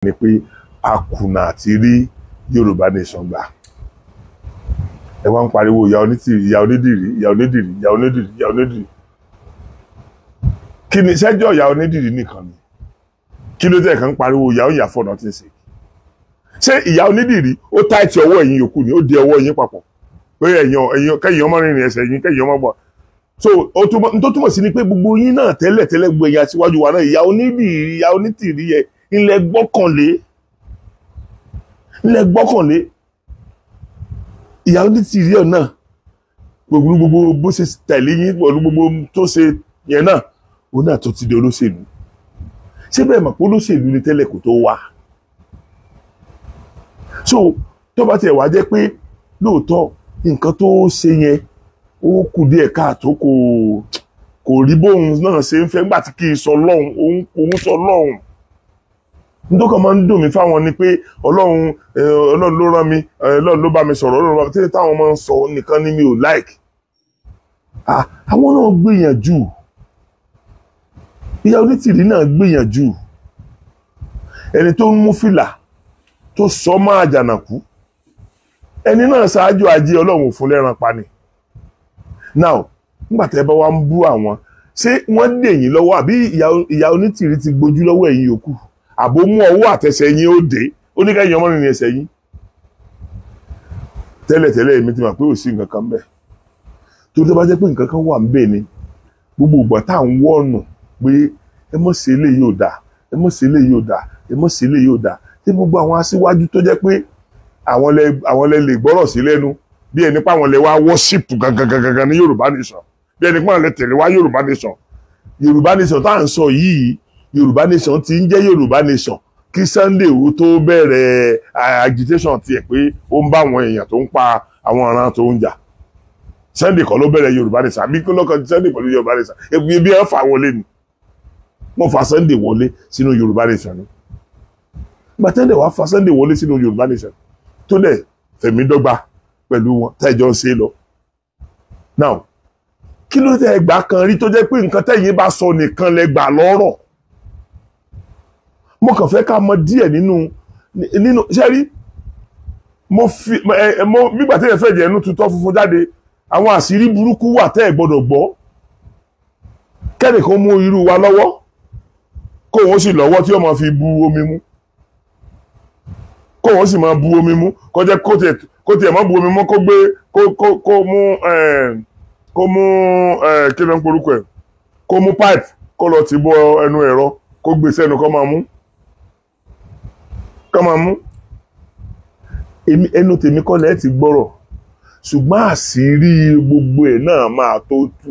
Ni pé a kùnà àti rí Yorùbá Nation gbà. Ẹ wá ń pariwo ìyá onítìrì, ìyá onídìrí, ìyá onídìrí, ìyá onídìrí, ìyá onídìrí. Kí ni ṣẹ́jọ́ ìyá onídìrí nìkan ni? Kí ló tẹ̀ kàn ń pariwo ìyá òyà for nothing sake? Ṣé ìyá onídìrí ó tight ọwọ́ ẹ̀yin yòókù ni? Ó di ọwọ́ yín papọ̀ pé ẹ̀yin kẹ́yìn ọmọ rìnrìn ẹsẹ̀ yín, kẹ́yìn ọmọ bọ̀. So n tó túmọ̀ sí ni pé gbogbo yín náà tẹ́lẹ̀ tẹ́lẹ̀, gbogbo ẹ̀yin aṣíwájú wa náà, ìyá onídìrí, ìyá onítìrí yẹ ilẹ̀ gbọ́kànlé, ilẹ̀ gbọ́kànlé. Ìyá onítìrí ẹ̀ náà, gbogbo bó ṣe tẹ̀lé yín pẹ̀lú gbogbo tó ṣe yẹn náà, òun náà tó ti di olóṣèlú. Ṣé bẹ́ẹ̀ mọ̀ pé olóṣèlú ni tẹ́lẹ̀ kò tó wá? So tó bá tiẹ̀ wá jẹ́ pé lóòótọ́ nǹkan tó ṣe yẹn ó kù díẹ̀ káàtó, kò rí bóun náà ṣe ń fẹ́ nígbà tí kì í sọ lọ́hùn, òun sọ lọ́hùn. Nítorí kan máa ń dùn mí fáwọn ni pé Ọlọ́run, Ọlọ́run ló rán mi, Ọlọ́run ló bá mi sọ̀rọ̀, Ọlọ́run ló bá mi tí táwọn máa ń sọ nìkan ni mi ò like. Àwọn náà gbìyànjú, ìyá onítìrí náà gbìyànjú. Ẹni tó ń mú fìlà tó sọ máa jànàkú, ẹni náà ṣáájú ajé, Ọlọ́run ò fún lẹ́ran pa ni. Now, nígbà tẹ́ bá wá ń bú àwọn, ṣé wọ́n dè yín lọ́wọ́, àbí ìyá onítìrí ti gbójú lọ́wọ́ ẹ̀yin yòókù, àbó mú ọwọ́ àtẹsẹ̀ yín ó dé ó ní kẹ́yìn ọmọ nínú ẹsẹ̀ yín? Tẹ́lẹ̀tẹ́lẹ̀ èmi ti mọ̀ pé ò sí nǹkan kan bẹ́ẹ̀. Torí tó bá jẹ́ pé nǹkan kan wà ń bẹ̀ ni, gbogbo ìgbà tá à ń wọ̀nù pé ẹ mọ̀ sí eléyìí ò dáa, ẹ mọ̀ sí eléyìí ò dáa, ẹ mọ̀ sí eléyìí ò dáa, tí gbogbo àwọn aṣíwájú tó jẹ́ pé àwọn lẹ lè gbọ́rọ̀ sí lẹ́nu, bí ẹni pé àwọn lẹ wá worship gangan gangan ní Yorùbá Nation, bí ẹni pé àwọn lẹ tẹ̀lé wá Yorùbá Nation. Yorùbá Nation tá à ń sọ yìí, Yorùbá Nation ti ń jẹ́ Yorùbá Nation kí Sunday ó tó bẹ̀rẹ̀ agitation tiẹ̀ pé ó ń bá àwọn èèyàn tó ń pa àwọn ọ̀ràn tó ń jà. Sunday kọ́ ló bẹ̀rẹ̀ Yorùbá Nation, àbí kí ló kàn Sunday pẹ̀lú Yorùbá Nation? Ebi bí ẹ fà wọlé ni, wọ́n fa Sunday wọlé sínú Yorùbá Nation ni. Gbàtẹ́ndẹ̀ wàá fa Sunday wọlé sínú Yorùbá Nation, tó dẹ̀ fẹ̀mí dọ́gba pẹ̀lú wọn tẹ́jọ́ ń ṣe lọ. Now, kí ló tẹ́ ẹgbà kan rí tó jẹ́ pé nǹkan tẹ́yìn bá sọ nìkan lẹ gbà lọ́rọ̀? Mo kàn fẹ́ ká mọ díẹ̀ nínú ṣé rí mo fi ẹ mo nígbà tí ẹ fẹ́ jẹ́ ẹnu tutọ́ funfun jáde. Àwọn àṣírí burúkú wà tẹ́ ẹ gbọ́dọ̀ gbọ́. Kẹ́nìkan mú irú wa lọ́wọ́, kó òun sì lọ́wọ́ tí ó máa fi bu omi mu, kó òun sì máa bu omi mu, kó jẹ́ kó tiẹ̀ má bu omi mú, kó gbé kó mú kí ló ń porúkọ ẹ̀, kó mú pipe, kó lọ ti bọ ẹnu ẹ̀rọ, kó gbé sẹ́nu, kó máa mú. Èmi, ẹnu tèmi kọ́ lẹ́ẹ̀ ti gbọ́rọ̀, ṣùgbọ́n àṣírí gbogbo ẹ̀ náà máa tó tú.